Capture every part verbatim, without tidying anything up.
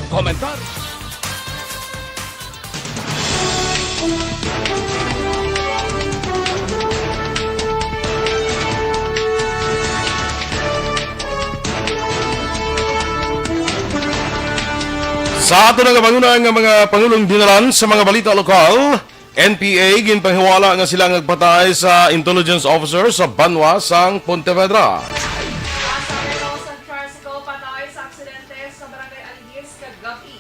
Komentar. Sa ato na nga banguna nga mga pangulong dinalan sa mga balita lokal, N P A ginpanghiwala nga sila nagpatay sa intelligence officer sa banwa sang Pontevedra. Pasahero sa tricycle patay sa aksidente sa Barangay Alihis kagab-i.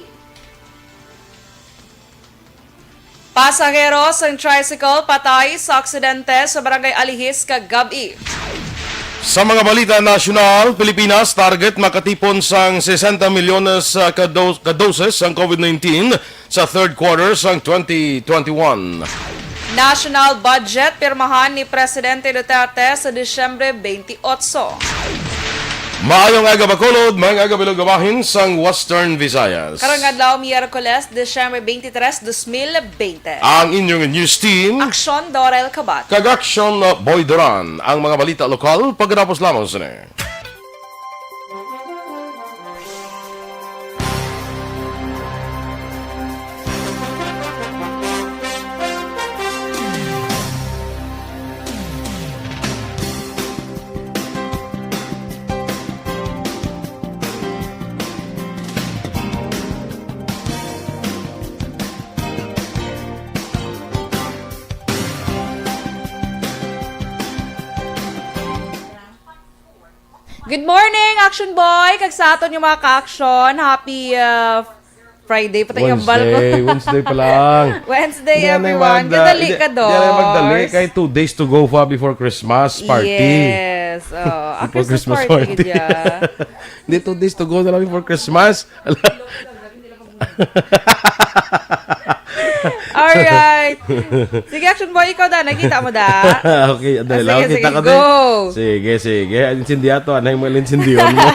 Pasahero sang tricycle patay sa aksidente sa Barangay Alihis kagab-i. Sa mga balita nasyonal, Pilipinas target makatipon sang sesenta milyones ka do-, ka doses sang COVID nineteen sa third quarter sang twenty twenty-one. National budget pirmahan ni Presidente Duterte sa Disyembre twenty-eight. Maayong aga, Bacolod, maayong aga, Bilog, bahin sang Western Visayas. Karong adlaw, Miyerkules, Disyembre twenty-three, dos mil bente. Ang inyong news team, Aksyon Dorel Kabat. Kag Aksyon Boy Duran. Ang mga balita lokal, pagkatapos lamang sini. Good morning, Action Boy! Kag sa aton yung mga ka-action, happy, uh, Friday pa tayo, ambal ko. Wednesday, Wednesday pa lang. Wednesday, Hindi, everyone. Magda-, Kadali hindi, ka, hindi, magdali. Dors. Kay two days to go pa before Christmas party. Yes. Oh, a Before Christmas Christmas party, party. Gid ya. Hindi, two days to go na lang before Christmas. Alright. Sige, Action Boy, ikaw da. Nakita mo da? Okay, dahil Ah, lang, sige, kita sige, ko din. Go. Sige, sige. Ang insindiya to, anay mo, insindiyon mo.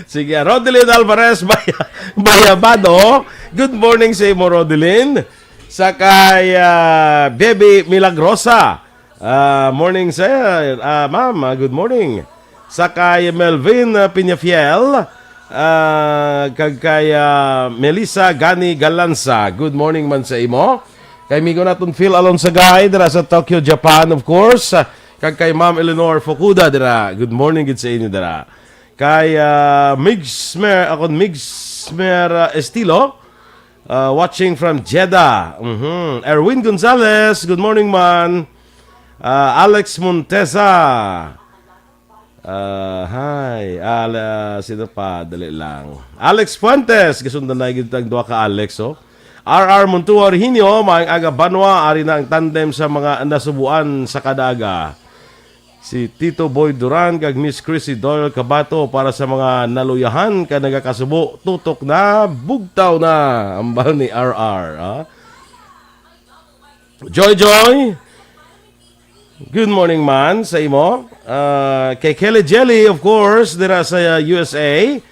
Sige, Rodelyn Alvarez, Bay-, Bayabado. Good morning sa imo, Rodelyn. Sa kay, ah, Baby Milagrosa. Ah, morning, sir. Ah, ma'am, ah, good morning. Sa kay Melvin, ah, Peñafiel, ah, kag kay, ah, Melissa Gani Galanza. Good morning man sa imo. Kay migo naton Phil Alonsagay, dira sa Tokyo, Japan, of course. Ah, kag kay Ma'am Eleanor Fukuda, dira. Good morning gid sa inyo, dira. Kay, ah, Migsmer, akon Migsmer, ah, Estilo, ah, watching from Jeddah. Mhm. Erwin Gonzalez, good morning, man. Ah, Alex Montesa. Ah, hi. Ah, la-, sino pa? Dali lang. Alex Fuentes, gisundan na gid ang duha ka Alex, oh. R R Montuar Hinio, maayong aga, banwa, ari na ang tandem sa mga nasubuan sa kada aga. Si Tito Boy Duran kag Miss Chrissy Doyle Cabato para sa mga naluyahan kag nagakasubo, tutok na, bugtaw na, ambal ni R R, ah. Joy Joy, good morning man sa imo. Ah, kay Kelly Jelly, of course, dira sa, uh, U S A.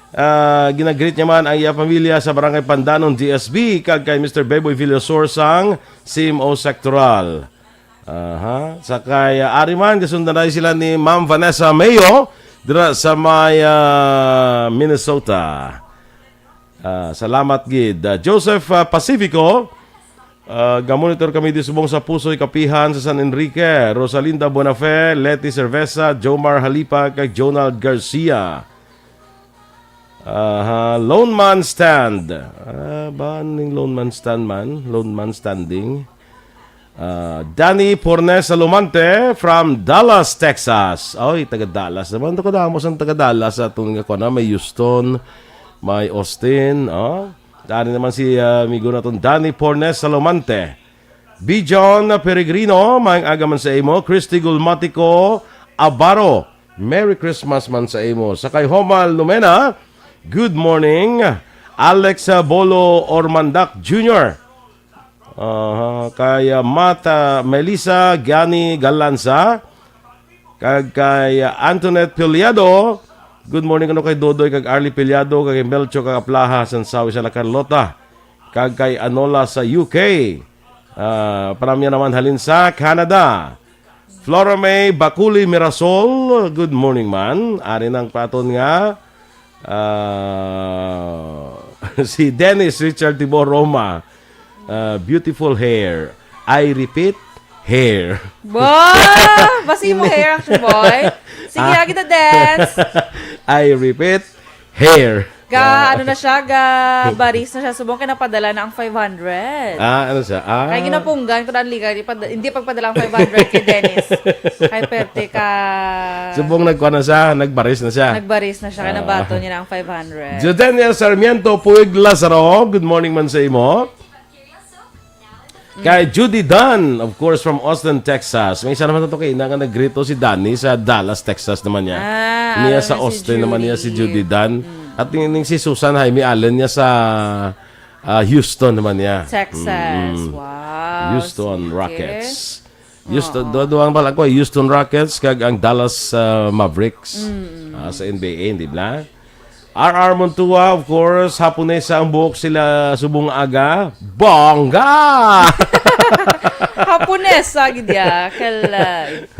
Ah, ginagreet niya man ang iya pamilya sa Barangay Pandanon, D S B, kag kay Mister Beboy Villasor sang C M O Sectoral. Aha. Sa kay, ah, ari man, gasundan na sila ni Ma'am Vanessa Mayo dira sa may, ah, Minnesota. Ah, salamat gid. Ah, Joseph, ah, Pacifico, ah, gamonitor kami di subong sa Pusoy Kapihan sa San Enrique. Rosalinda Bonafe, Leti Cerveza, Jomar Halipa, kag Jonald Garcia. Aha, Lone Man Stand. Ah, ba ning Lone Man Stand man? Lone Man Standing. Ah, Danny Pornes Salomante from Dallas, Texas. Oy, taga Dallas naman. Ito kadamo sang taga Dallas sa aton nga kuwan, may Houston, may Austin. Oh. Dari naman si, ah, amigo naton Danny Pornes Salomante. B. John Peregrino, maayong aga man sa imo. Christy Gulmatico Abaro, Merry Christmas man sa imo. Sa kay Homal Lumena, good morning. Alex, ah, Bolo Ormandak Junior. Aha, kay, ah, Mata Melissa Gani Galanza. Kag kay, ah, Antoinette Piliado. Good morning, ano, kay Dodoy, kag Arlie Piliado, kag kay Melcho, kag Aplaha, Sansawi, sa La Carlota. Kag kay Anola sa U K. Ah, paramya naman halin sa Canada. Flora May Baculi Mirasol, good morning man. Ari nang paton nga, Ah, si Dennis Richard Tibor Roma, ah, beautiful hair. I repeat, hair. Ba! Basi mo hair, Action Boy. Sige, Ah. Kita dance. I repeat, hair. Ga, Ah. ano na siya, ga baris na siya. Subong kay napadala na ang five hundred. Ah, ano siya? Ah. Kaya ginapunggan ko na ang liga, di pa, hindi pagpadala ang five hundred kay Dennis. Kay perte ka. Subong nagkuha na siya, nagbaris na siya. Nagbaris na siya, kaya Ah. nabato niya na ang five hundred. Judenia Sarmiento, Puig Lazaro, good morning man sa imo. Kay Judy Dunn, of course, from Austin, Texas. May isa naman ito kay nga naggrito si Danny sa Dallas, Texas naman niya. Ah, Niya alam sa na si Austin naman niya si Judy. Judy Dunn. Mm. At ning, ning si Susan Jaime Allen niya sa, ah, Houston naman niya. Texas. Mm-mm. Wow, Houston sige. Rockets. Houston, Oo. duha-duha ang bala ko, Houston Rockets kag ang Dallas, ah, Mavericks. Mm. Ah, sa N B A, di ba? R R Montua, of course, Haponesa ang buhok sila subong aga. Bongga! Haponesa, gid ya. Kalay.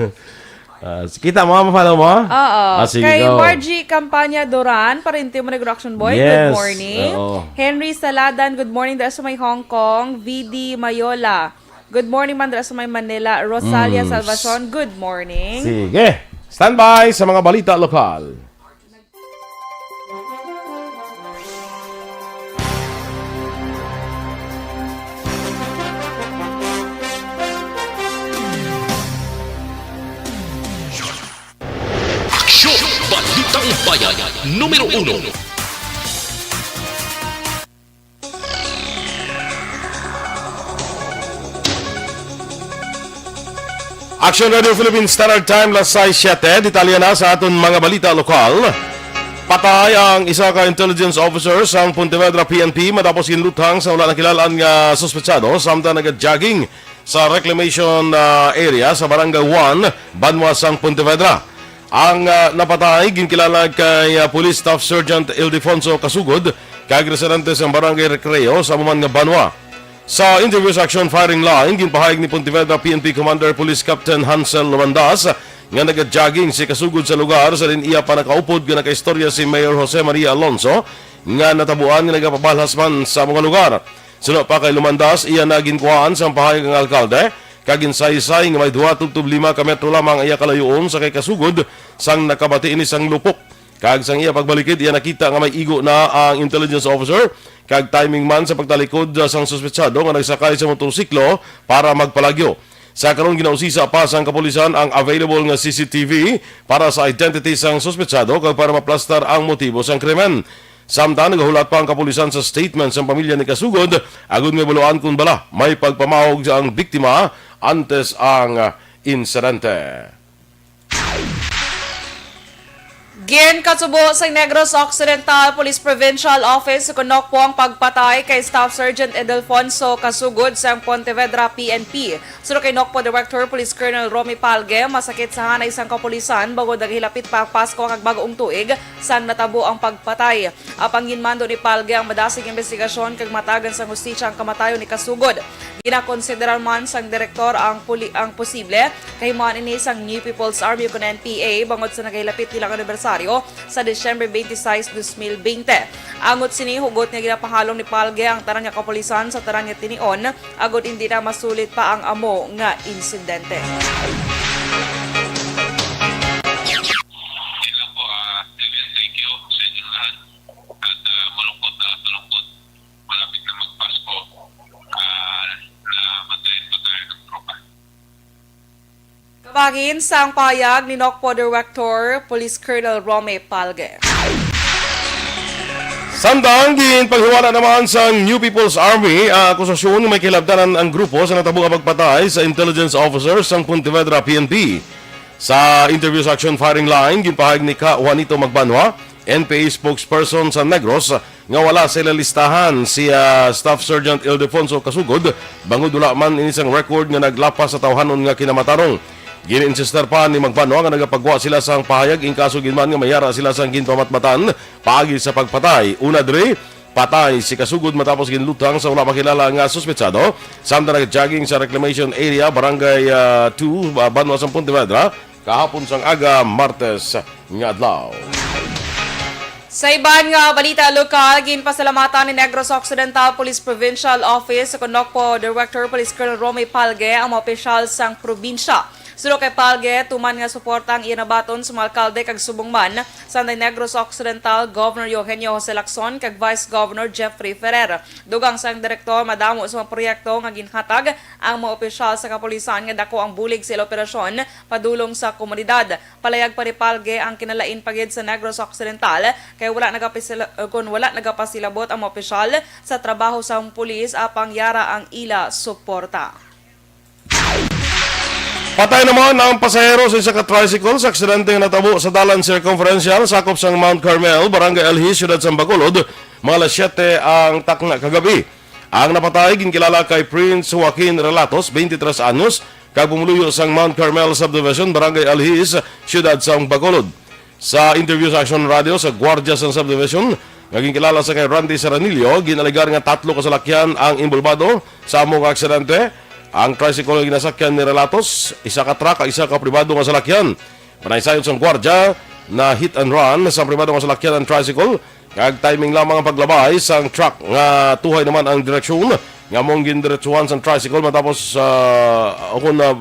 Ah, kita mo, ma-follow mo? Oo. Ah, sige, Kay go. Margie Campania Duran, parente mo ni Action Boy, good Yes. morning. Oo. Henry Saladan, good morning. Dahil sa may Hong Kong. V D Mayola, good morning man dira sa may Manila. Rosalia Mm. Salvacion, good morning. Sige. Standby sa mga balita lokal. Aksyon! Balitang Bayan, numero uno. Action Radio Philippines Standard Time, las sais siyete. Detalye na sa aton mga balita lokal. Patay ang isa ka intelligence officer sang Pontevedra P N P matapos ginluthang sa wala nakilal-an nga suspetsado samtang naga-jogging sa reclamation, ah, area sa Barangay one, banwa sang Pontevedra. Ang, ah, napatay ginkilala kay, ah, Police Staff Sergeant Ildefonso Kasugod, kag residente sang Barangay Recreo sa amo man nga banwa. Sa interview sa Action Firing Line, ginpahayag ni Pontevedra P N P Commander Police Captain Hansel Lumandas nga naga-jogging si Kasugod sa lugar sa diin iya pa nakaupod nga nakaistorya si Mayor Jose Maria Alonso nga natabuan nga nagapabalhas man sa mga lugar. Suno pa kay Lumandas, iya na ginkuhaan sang pahayag ang alkalde, kag ginsaysay nga may dua tubtob lima ka metro lamang ang iya kalayoon sa kay Kasugod sang nakabati ini sang lupok. Kag sang iya pagbalikid, iya nakita nga may igo na ang intelligence officer, kag timing man sa pagtalikod, ah, sang suspetsado nga nagsakay sa motorsiklo para magpalagyo. Sa karon, ginausisa pa sang kapulisan ang available nga C C T V para sa identity sang suspetsado kag para maplastar ang motibo sang krimen. Samtang nagahulat pa ang kapulisan sa statement sang pamilya ni Kasugod, agud nga mabaluan kon bala may pagpamahog sa ang biktima antes ang, ah, insidente. Ginkasubo sa Negros Occidental Police Provincial Office sa Kunokpo ang pagpatay kay Staff Sergeant Edelfonso Kasugod sang Pontevedra P N P. Suno kay Nocpo Director Police Colonel Romy Palge, masakit sa hanay sang kapulisan bangod nagahilapit pa ang Pasko kag Bag-ong Tuig sang natabo ang pagpatay. Apang ginmando ni Palge ang madasig nga imbestigasyon kag matagan sang hustisya ang kamatayon ni Kasugod. Ginakonsiderar man sang direktor ang puli-, ang posible kahimuan ini sang New People's Army ukon N P A bangod sa nagahilapit nila nga anibersaryo sa Disyembre twenty-six, dos mil bente. Angot sini, hugot nga ginapahalong ni Palge ang tanan nga kapulisan sa tanan nga tinion agod indi na masulit pa ang amo nga insidente. Sila po, ah, David, thank you sa inyong lahat. At, ah, malungkot na, malungkot. Malapit na magpasko. Ah, namatay pa tayo ng tropa. Kabahin sang pahayag ni Nocpo Director Police Colonel Romy Palge. Samtang ginpaghiwala naman sa New People's Army ang akusasyon nga may kahilabtanan ang grupo sa natabo nga pagpatay sa intelligence officer sang Pontevedra P N P. Sa interview sa Action Firing Line, ginpahayag ni Ka Juanito Magbanwa, N P A spokesperson sa Negros, nga wala sa ila listahan si, ah, Staff Sergeant Ildefonso Kasugod, bangod wala man ini sang record nga naglapas sa tawhanon nga kinamatarong. Gin-insistar pa ni Magbanwa nga nagapagwa sila sang pahayag in kaso gid man nga may ara sila sang ginpamatmatan paagi sa pagpatay. Una diri, patay si Kasugod matapos ginluthang sa wala makilala nga suspetsado, samtang nag-jogging sa reclamation area, Barangay, ah, two, ah, banwa sang Pontevedra, kahapon sang aga, Martes nga adlaw. Sa iban nga balita lokal, ginpasalamatan ni Negros Occidental Police Provincial Office sa CONOCPO Director Police Colonel Romy Palge ang mga opisyal sang probinsya. Suno kay Palge, tuman nga suporta ang iya nabaton sa mga alkalde kag subong man, sanday Negros Occidental Governor Eugenio Jose Lacson kag Vice Governor Jeffrey Ferrer. Dugang sang direktor, madamo sa mga proyekto nga ginhatag ang mga opisyal sa kapulisan nga dako ang bulig sa ila operasyon padulong sa komunidad. Palayag pa ni Palge ang kinalain pa gid sa Negros Occidental kay wala nagapasila-, kon wala nagapasilabot ang mga opisyal sa trabaho sang pulis apang yara ang ila suporta. Patay naman ang pasahero sa isa ka tricycle sa aksidente nga natabo sa Dalan Circumferential, sakop sang Mount Carmel, Barangay Alhi, Siyudad sang Bacolod, mga alas siyete ang takna kagabi. Ang napatay ginkilala kay Prince Joaquin Relatos, twenty-three anyos, kag pumuluyo sang Mount Carmel Subdivision, Barangay Alhis, Siyudad sang Bacolod. Sa interview sa Action Radio sa gwardya sang subdivision, nga ginkilala sa kay Randy Seranillo, ginalegar nga tatlo ka salakyan ang inbolbado sa amo nga aksidente. Ang tricycle nga ginasakyan ni Relatos, isa ka truck kag isa ka pribado nga salakyan. Panaysayon sang gwardya, na hit and run sang pribado nga salakyan ang tricycle, kag timing lamang ang paglabay sang truck nga tuhay naman ang direksyon nga among gindiretsuhan sang tricycle matapos, ah, ako na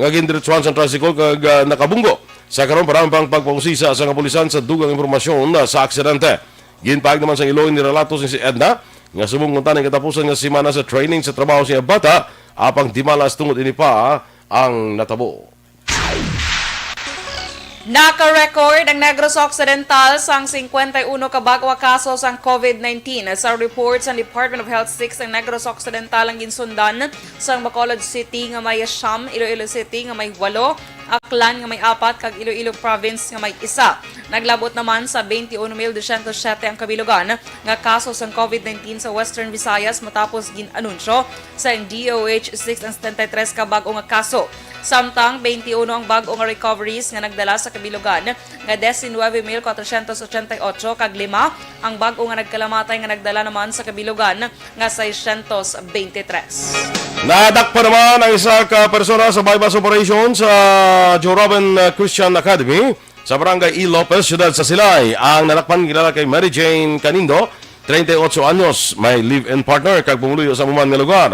nga gindiretsuhan sang tricycle kag, ah, nakabunggo. Sa karon, para ang pagpausisa sa kapulisan sa dugang impormasyon, ah, sa aksidente. Ginpahayag naman sang iloy ni Relatos ni si Edna nga subong kuntani katapusan nga semana sa training sa trabaho sa iyang bata, apang di malas tungod ini pa ang natabo. Naka-record ang Negros Occidental sang singkwenta y uno ka bag-o nga kaso sang COVID nineteen. Sa report sa Department of Health, six ang Negros Occidental ang ginsundan sang Bacolod City nga may siyam, Iloilo City nga may walo, Aklan nga may apat, kag Iloilo Province nga may isa. Naglabot naman sa twenty-uno mil dosyentos siyete ang kabilugan nga kaso sang COVID nineteen sa Western Visayas matapos gin-anunsyo sang D O H six ang setenta y tres ka bag-o nga kaso. Samtang twenty-uno ang bag-o nga recoveries nga nagdala sa kabilugan nga diecinueve mil cuatrocientos ochenta y ocho, kag lima ang bag-o nga nagkalamatay nga nagdala naman sa kabilugan nga seiscientos veintitrés. Nadakpan naman ang isa ka persona sa buy-bust operation sa Joe Robin, uh, Christian Academy sa Barangay E. Lopez, siyudad sa Silay. Ang nadakpan kilala kay Mary Jane Canindo, treinta y ocho anyos, may live-in partner kag pumuluyo sa amo man nga lugar.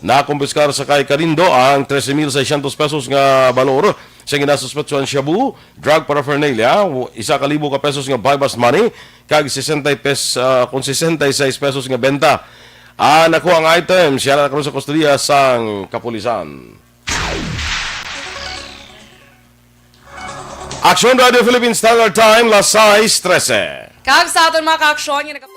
Nakumpiskar sa kay Canindo ang trese mil seiscientos pesos nga balor sa ginasuspetsuhan shabu, drug paraphernalia, isa ka libo ka pesos nga buy-bust money, kag sesenta pes-, ah, kon sesenta y seis pesos nga benta. Ah, nakuha ang item, siya na karon sa kustodiya sang kapulisan. Action Radio Philippine Standard Time, las sais trese. Kag sa aton mga ka-aksyon nga nag-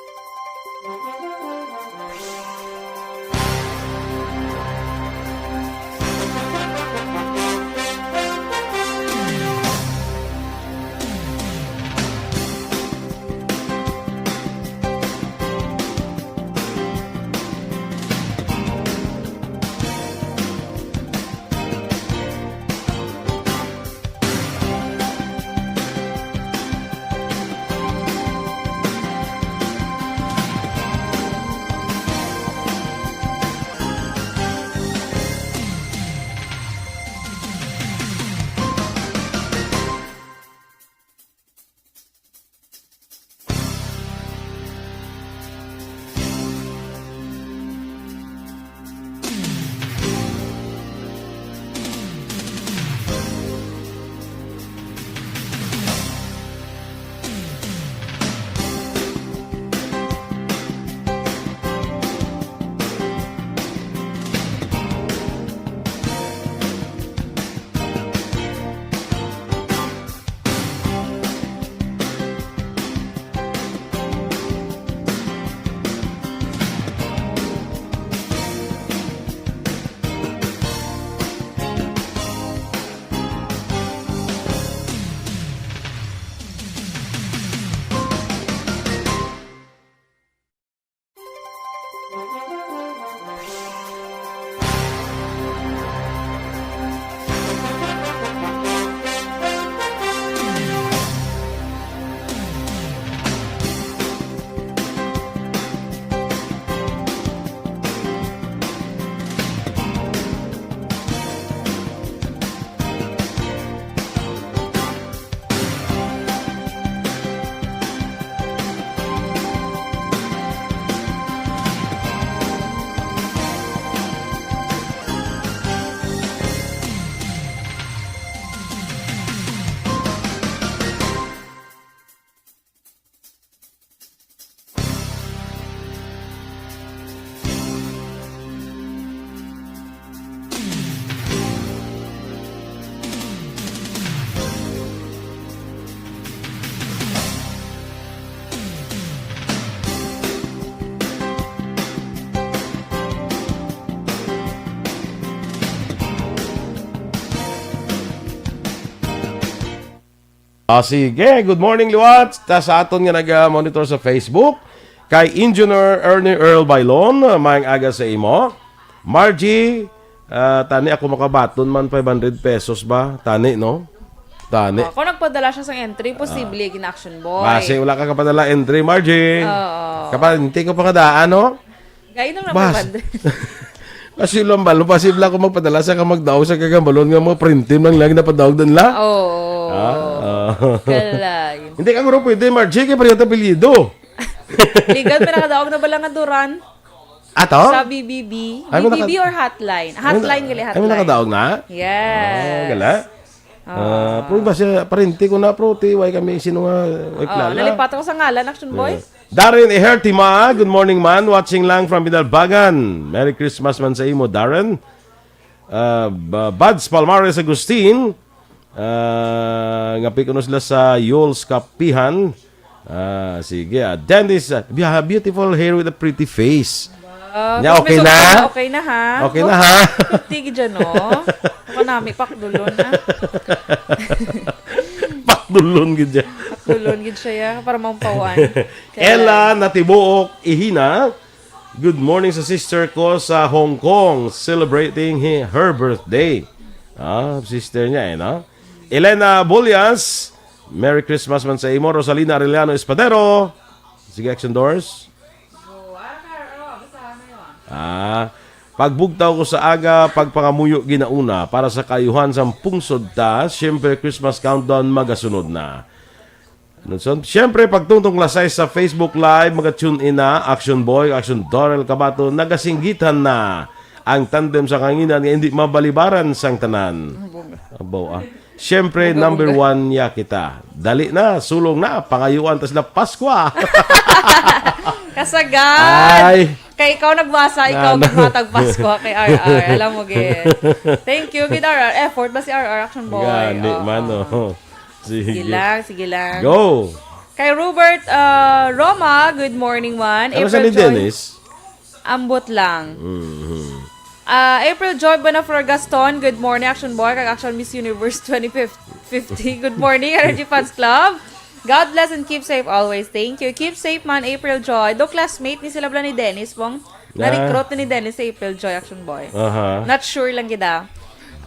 Ah, sige. Good morning, liwat. Ta sa aton nga nag-monitor sa Facebook. Kay Engineer Ernie Earl Bailon, maayong aga sa imo. Margie, ah, tani ako makabaton man five hundred pesos ba? Tani, no? Tani. Oh, kung nagpadala siya sa entry, posible gina-action boy. Basi wala ka kapadala entry, Margie. Oo. Kapag hindi ko pa kadaan, no? Gaya nang Bas. Napapansin. Kasi lang balo, posible ako magpadala sa kamagdaog sa kagambalon nga mga printin man lang napadaog din la. Oo. Ah, ah. Kalain. Hindi ka guro pwede, Margie, kay pareho ta apelyido. Legal, pero nakadaog na ba lang nga Duran? Ato? Sa B B B. Ay, B B B may naka- or hotline? Ay, may Hotline na- gali, ay, may hotline. Nakadaog na? Yes. Ah, gala? Ah, Ah. Pero ba siya, parente ko na, pro, ti, way kami, sino nga, way Oh, kilala. Nalipat ako sa ngalan, Action Boy. Yeah. Darren Ehertima, good morning, man. Watching lang from Binalbagan. Merry Christmas man sa imo, Darren. Ah, Ba-, Buds Palmares Agustin, ah, nga pikuno sila sa Yules Kapihan. Ah, sige, ah. Dennis, ah, be-, ah, beautiful hair with a pretty face. Ah, Nya, kung okay may na? Sugat, okay na, ha? Okay na, ha? Tigil dyan, no? Ako nami, pakdulon, ha? Pakdulon gid dyan. Pakdulon gid siya, ya, para mampawan. Ella Natibuok Ihina, good morning sa sister ko sa Hong Kong, celebrating hi-, her birthday. Ah, sister niya, eh, no? Elena Bulias, Merry Christmas man sa imo. Rosalina Arellano Espadero. Sige, Action Doors. Ah, pagbugtaw ko sa aga, pagpangamuyo ginauna para sa kaayuhan sang pungsod ta. Siyempre, Christmas countdown magasunod na. Nunson, siyempre, pagtungtong lasay sa Facebook Live, maga-tune in na, Action Boy, Action Dorel Kabato, nagasinggitan na ang tandem sa kanginan nga hindi mabalibaran sang tanan. Ang bunga. Abaw, ah. Siyempre, Bunga, number bunga. One niya kita. Dali na, sulong na, pangayuan ta sila Paskwa. Kasagad! Ay. Kay ikaw nagbasa, ikaw Ano? Magmatag Paskwa kay R R. Alam mo, gid. Thank you, gid R R. Effort ba si R R, Action Boy? Gani Oo. Man, oh. Sige. Sige lang, sige lang. Go! Kay Robert, uh, Roma, good morning, man. Ano siya April ni Joy. Dennis? Ambot lang. Mhm. Ah, April Joy Bonaflor Gaston, good morning, Action Boy, kag Action Miss Universe twenty fifty. Good morning, Energy Fans Club. God bless and keep safe always. Thank you. Keep safe man, April Joy. Do classmate ni sila bala ni Dennis, pong. Ah. Na-recruit ni Dennis sa April Joy, Action Boy. Aha. Not sure lang gid, ah.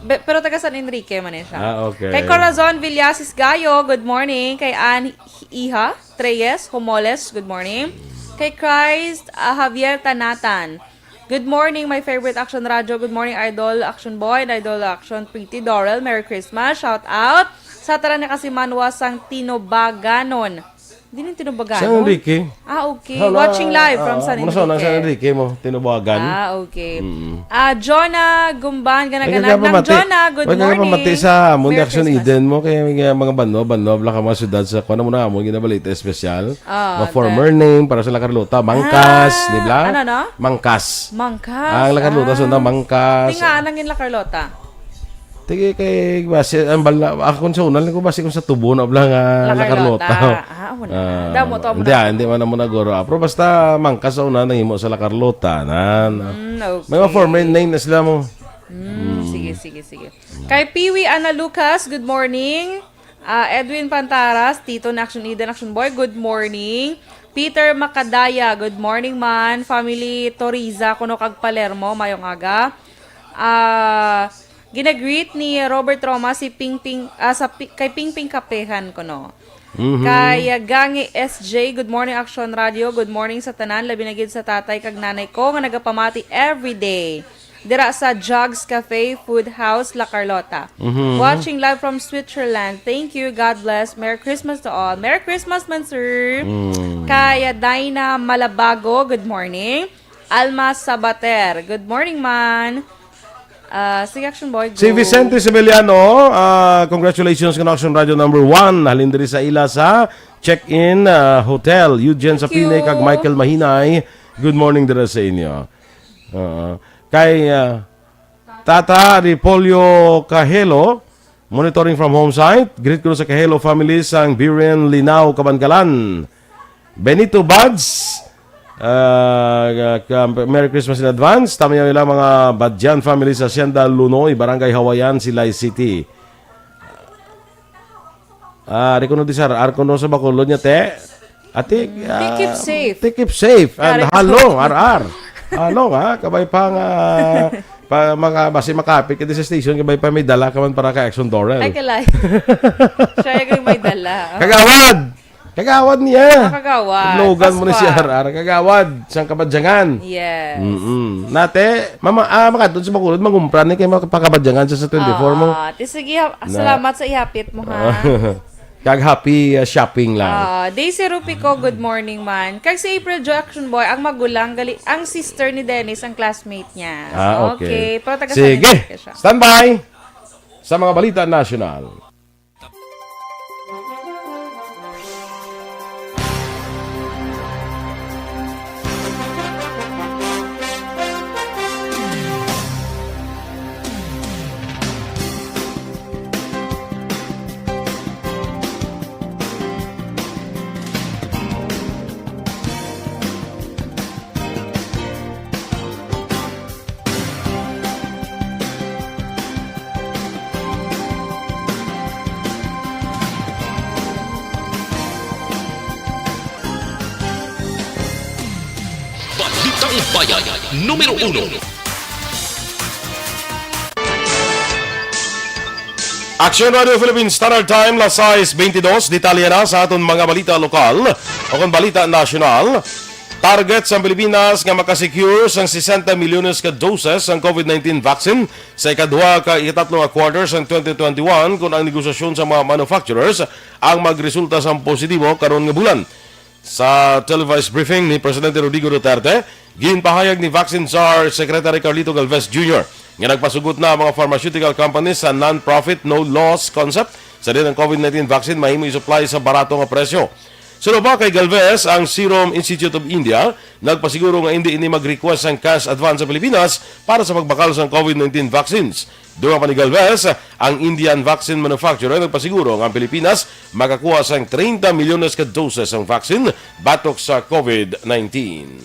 Be-, pero taga San Enrique man eh siya. Ah, okay. Kay Corazon Villasis Gayo, good morning. Kay Ann Iha Treyes Homoles, good morning. Kay Christ, ah, Javier Tanatan, good morning, my favorite Action Radio. Good morning, Idol Action Boy and Idol Action Pretty Doral. Merry Christmas. Shout out sa tanan nga kasimanwa sang Tinubaganon. Di ning Tinubaganon? San Enrique. Ah, okay. Hala, Watching live from ah, San muna sa Enrique. San Enrique mo, Tinubagan. Ah, okay. Mm. Ah, Jonah Gumban, Ay, ganaganag kaya ng pamati. Jonah, good Ay, kaya morning. Pamati sa amon, Merry Action Christmas. Eden mo, kaya may mga banwa, banwa, bla ka mga syudad sa kuwan mo na amon, ginabalita espesyal. Ah, Mga former okay. Name para sa La Carlota, Mangkas, Ah, di ba? Ano, no? Mangkas. Mangkas. Ang La Carlota, Ah. Sunda, Mangkas. Di nga, nangin La Carlota. Tigi kay basi ang bala, ako sa una lang ko basi kung sa tubo na bala nga La La Carlota. Carlota. Ah, amo na. Ah, Damo to, amo hindi, na. Ah, hindi man amo na guro. Ah, pero basta Mangkas sa una nahimo sa La Carlota, nan. Mm, okay. May mga former name na sila mo. Mm, Mm. Sige, sige, sige. Kay Piwi Ana Lucas, good morning. Ah, Edwin Pantaras, Tito na Action Eden, Action Boy, good morning. Peter Makadaya, good morning man. Family Toriza, kuno kag Palermo, mayong aga. Ah, ginagreet ni Robert Roma si Pingping, ah, sa Pi-, kay Pingping Kapehan, kuno. Mhm. Kay, ah, Gangi S J, good morning, Action Radio. Good morning sa tanan, labi na gid sa tatay kag nanay ko nga nagapamati everyday dira sa Jugs Cafe Food House, La Carlota. Mhm. Watching live from Switzerland. Thank you. God bless. Merry Christmas to all. Merry Christmas man, sir. Mm. Kay, ah, Dinah Malabago, good morning. Alma Sabater, good morning, man. Ah, sige, Action Boy, Si go. Vicente Simeliano, ah, congratulations kang Action Radio number one. Halin diri sa ila sa check-in, ah, hotel. Eugene Thank Sapine you. Kag Michael Mahinay, good morning dira sa inyo. Oo. Kay, ah, Tata Ripolio Cahelo, monitoring from home site. Greet ko sa Cahelo family sang Biren Linao Kabankalan. Benito Buds, ah, ka-, Merry Christmas in advance. Tamayaw nila mga Badyan family sa Hacienda Lunoy, Barangay Hawaian, Silay City. Ah, di ko no di sa R R kuno sa Bacolod niya, te. Ate, ah, Te keep safe. Te keep safe. And Dari halo, ko. R R. Halo, ha? Kabay pa nga, pa, maka, basi makapit ka di sa station, kabay pa may dala ka man para kay Action Dorel. Ay, kalay. Siya yung may dala. Kagawad! Kagawad niya! Ah, kagawad. Logan mo ni si Pascual. R R. Kagawad, sang Kabadyangan. Yes. Mm-mm. Nate, mama, ah, makadto sa Bacolod, mangumpra ni kay makapakabadyangan siya sa twenty-four mo. Ah, ti sige, ha-, Na- salamat sa ihapit mo, ha? Kag happy, uh, shopping lang. Ah, Daisy Rupico, good morning man. Kag si April Jo Action Boy, ang magulang, gali, ang sister ni Dennis, ang classmate niya. Ah, okay. Okay, pero taga Sige, San Enrique siya. Standby sa mga balita nasyonal. Balitang Bayan, numero uno. Action Radio Philippines Standard Time, las sais bentidós. Detalye na sa aton mga balita lokal o kon balita nasyonal. Target sang Pilipinas nga makasecure sang sesenta milyones ka doses sang COVID nineteen vaccine sa ikaduha ka ikatatlo nga quarter sang twenty twenty-one, kon ang negosasyon sa mga manufacturers ang magresulta sang positibo karon nga bulan. Sa televised briefing ni Presidente Rodrigo Duterte, ginpahayag ni Vaccine Czar Secretary Carlito Galvez Junior nga nagpasugot na ang mga pharmaceutical companies sa non-profit, no-loss concept, sa diin ang COVID nineteen vaccine mahimo i-supply sa barato nga presyo. Suno pa kay Galvez, ang Serum Institute of India nagpasiguro nga indi ini mag-request sang cash advance sa Pilipinas para sa pagbakal sang COVID nineteen vaccines. Dugang pa ni Galvez, ang Indian vaccine manufacturer nagpasiguro nga ang Pilipinas makakuha sang treinta milyones ka doses sang vaccine batok sa COVID nineteen.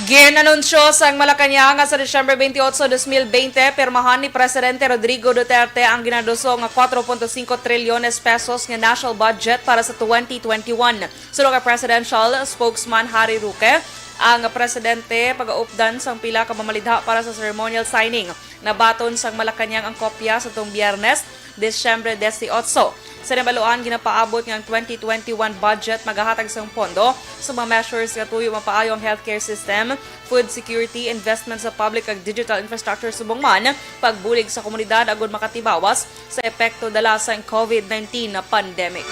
Ginanunsyo sang Malacañang nga sa Disyembre twenty-eight, dos mil bente, pirmahan ni Presidente Rodrigo Duterte ang ginaduso nga kwatro punto singko trilyones pesos nga national budget para sa twenty twenty-one. Suno kay Presidential Spokesman Harry Roque, ang presidente pagaupdan sang pila ka mamalidha para sa ceremonial signing. Nabaton sang Malacañang ang kopya sa tong Biyernes, Disyembre dieciocho. Sa nabaluan, ginapaabot nga ang twenty twenty-one budget magahatag sang pondo sa mga measures nga tuyo mapaayo ang healthcare system, food security, investment sa public kag digital infrastructure, subong man pagbulig sa komunidad agud makatibawas sa epekto dala sang COVID nineteen na pandemic.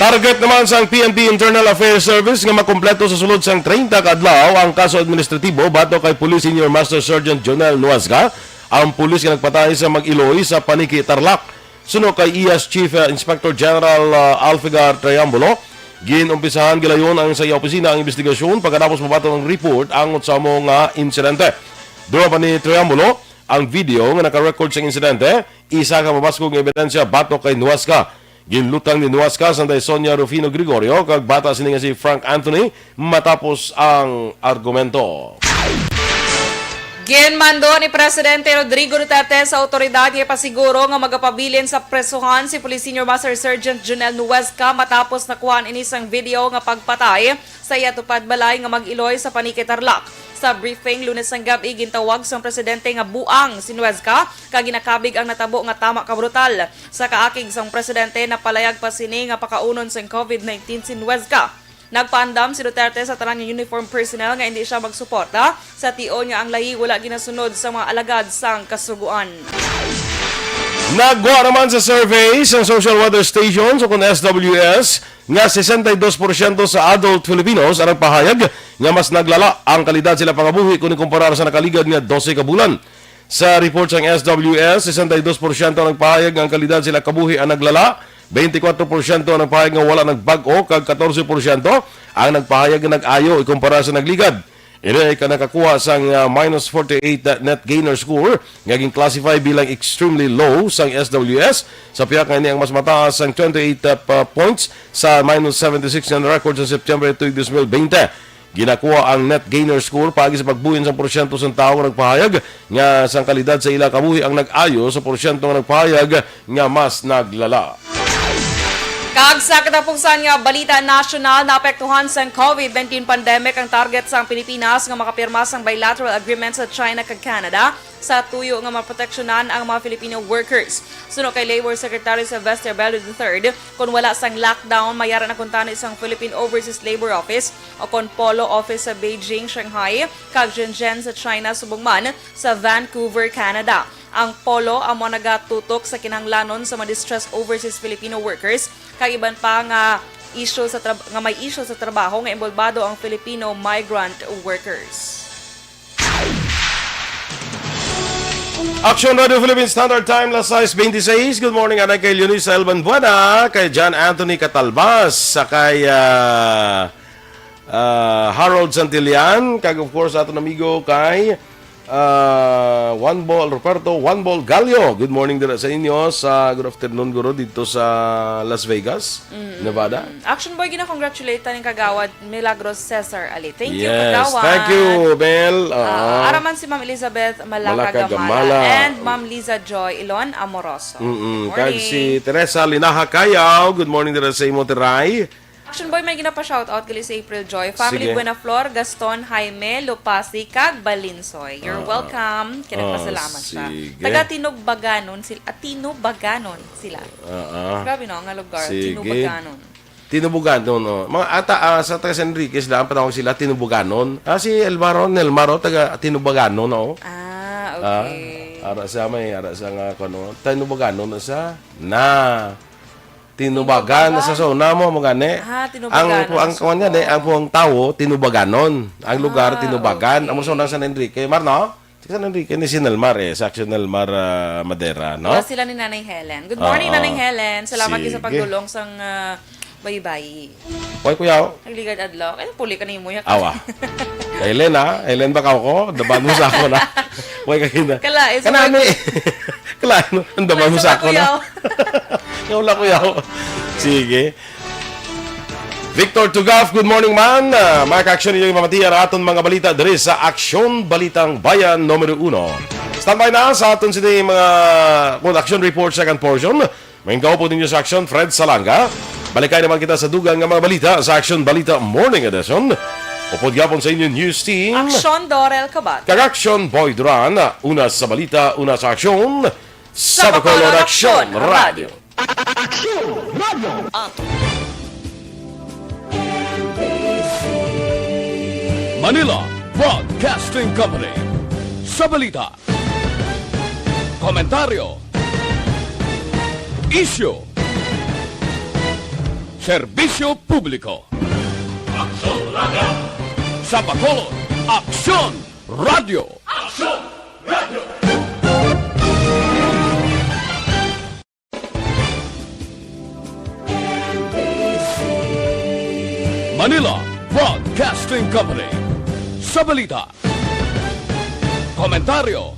Target naman sang P N P Internal Affairs Service nga makumpleto sa sulod sang treinta ka adlaw ang kaso administratibo batok kay Police Senior Master Sergeant Jonel Nuazga, ang pulis nga nagpatay sa mag-iloy sa Paniqui, Tarlac. Suno kay I A S Chief, uh, Inspector General, uh, Alfigar Triambulo, ginumpisahan gilayon ang sa iya opisina ang investigasyon pagkatapos mabaton ang report angot sa amo nga insidente. Dugang pa ni Triambulo, ang video nga naka-record sang insidente, isa ka mabaskog nga ebidensya batok kay Nuasca. Ginlutang ni Nuasca sang day Sonia Rufino Gregorio kag bata sini nga si Frank Anthony matapos ang argumento. Ginmando ni Presidente Rodrigo Duterte sa awtoridad nga ipasiguro nga magapabilin sa presohan si Police Senior Master Sergeant Jonel Nuesca matapos nakuhaan ini sang video nga pagpatay sa iya tupad balay nga mag-iloy sa Paniqui, Tarlac. Sa briefing Lunes sang gab-i, gintawag sang presidente nga buang si Nuesca kag ginakabig ang natabo nga tama ka brutal. Sa kaakig sang presidente, napalayag pa sini nga pakaunon sang COVID nineteen si Nuesca. Nagpaandam si Duterte sa tanan nga uniform personnel nga indi siya magsuporta sa tion nga ang layi wala ginasunod sa mga alagad sang Kasugoan. Naggwa naman sa survey sang Social Weather Stations o kon S W S nga sesenta y dos porsyento sa adult Filipinos ang nagpahayag nga mas naglala ang kalidad sila pangabuhi kon ikumparar sa nakaligad nga dose ka bulan. Sa report sang S W S, sesenta y dos porsyento ang nagpahayag nga ang kalidad sila kabuhi ang naglala, twenty-four porsyento ang nagpahayag nga wala nagbag-o, kag katorse porsyento ang nagpahayag nga nag-ayo ikumpara sa nagligad. Ini ay ka nakakuha sang, ah, minus forty-eight net gainer score nga gin-classify bilang extremely low sang S W S. Sa pihak nga ini ang mas mataas sang twenty-eight, ah, pa-, points sa minus seventy-six nga na-record sa September tuig dos mil bente. Ginakuha ang net gainer score paagi sa pagbuhin sang porsyento sang tawo nga nagpahayag nga sang kalidad sa ila kabuhi ang nag-ayo sa porsyento nga nagpahayag nga mas naglala. Kag sa katapusan nga balita nasyonal, naapektuhan sang COVID nineteen pandemic ang target sang Pilipinas nga makapirma sang bilateral agreement sa China kag Canada sa tuyo nga maproteksyonan ang mga Filipino workers. Suno kay Labor Secretary Sylvester Bello the third, kon wala sang lockdown, mayara na kuntani sang Philippine Overseas Labor Office o kon polo office sa Beijing, Shanghai, kag Shenzhen sa China, subong man sa Vancouver, Canada. Ang polo amo nagatutok sa kinahanglanon sa mga distressed overseas Filipino workers kag iban pa nga isyu sa trab- nga may isyu sa trabaho nga inbolbado ang Filipino migrant workers. Action Radio Philippine Standard Time, las sais bente seis. Good morning, anay kay Leonisa Elban Buena, kay John Anthony Catalbas, sa kay, ah, ah, Harold Santillan, kag of course, aton amigo kay, ah, Juan Bol Ruperto, Juan Bol Gallo. Good morning dira sa inyo, sa, good afternoon, guro, dito sa Las Vegas, Nevada. Action Boy, gina-congratulate ta ning kagawad Milagros Cesar Ali. Thank you, Yes, kagawad. Thank you, Mel. Ah, Ah. Araman si Ma'am Elizabeth Malaka Malaka Gamala Gamala. And Ma'am Liza Joy Ilon Amoroso. Mm-mm. Good Kag morning. Si Teresa Linaha Kayaw. Good morning dira sa imo, Teray. Action Boy, may ginapa-shoutout gali si April Joy. Family Sige. Buenaflor, Gaston, Jaime, Lupasi, kag Balinsoy. You're Ah. welcome. Kaya Ah, nagpasalamat siya. sige. Taga Tinubaganon sila. Ah, Tinubaganon sila. Ah, ah. Grabe, no, nga lugar. Sige. Tinubaganon. Tinubuganon, no. Mga ata, ah, sa taga San Enriquez lang, ang panawag sila, Tinubuganon. Ah, si Elmaro, Nelmaro, taga Tinubuganon, no? Ah, Ah, okay. ara sa may, ara sa nga, kuno, Tinubuganon na sa, na. Tinubagan na sa Tinubagan? Zona mo, mo gani. Ah, Tinubagan Ang, na ang sa kuwan nga, di, Zona. Ang puwang tawo, Tinubaganon. Ang lugar, Ah, Tinubagan. okay. Ang zona San Enrique, Mar, no? Sa San Enrique ni si Nelmar, eh, sa Action Nelmar, ah, Madera, no? Wala sila ni Nanay Helen. Good morning, Oo. Nanay Helen. Salamat kayo sa Sige. pagdulong sang, ah, bayi-bayi. Way, kuya, oh. Nagligad adlaw. Ay, puli ka na yung muyak. Awa. Helen, ha? Helen, baka ako? Daban mo sa ako na. Way, kayo na. Kalain sa Kanami. Kalain mo. Ang daban mo Kalain sa sa ako na. kuya, oh. Nga wala, kuya, oh. Sige. Victor Tugaf, good morning, man. Ah, mga ka-action, ninyo mamatian ang aton mga balita diri sa Aksyon Balitang Bayan numero uno. Standby na sa aton sini mga, kung action report second portion. May gaupo ninyo sa aksyon, Fred Salanga. Balikay naman kita sa dugang nga mga balita sa Aksyon Balita Morning Edition. Upod gapon sa inyo news team. Aksyon Dorel Kabat. Kag Aksyon Boy Duran. Una sa balita, una sa aksyon. Sa Bacolod Aksyon Radio. Aksyon Radio. Manila Broadcasting Company. Sa balita, komentaryo, isyu, serbisyo publiko. Aksyon Radio. Sa Bacolod, Aksyon Radio. Aksyon Radio. Manila Broadcasting Company. Sa balita, komentaryo,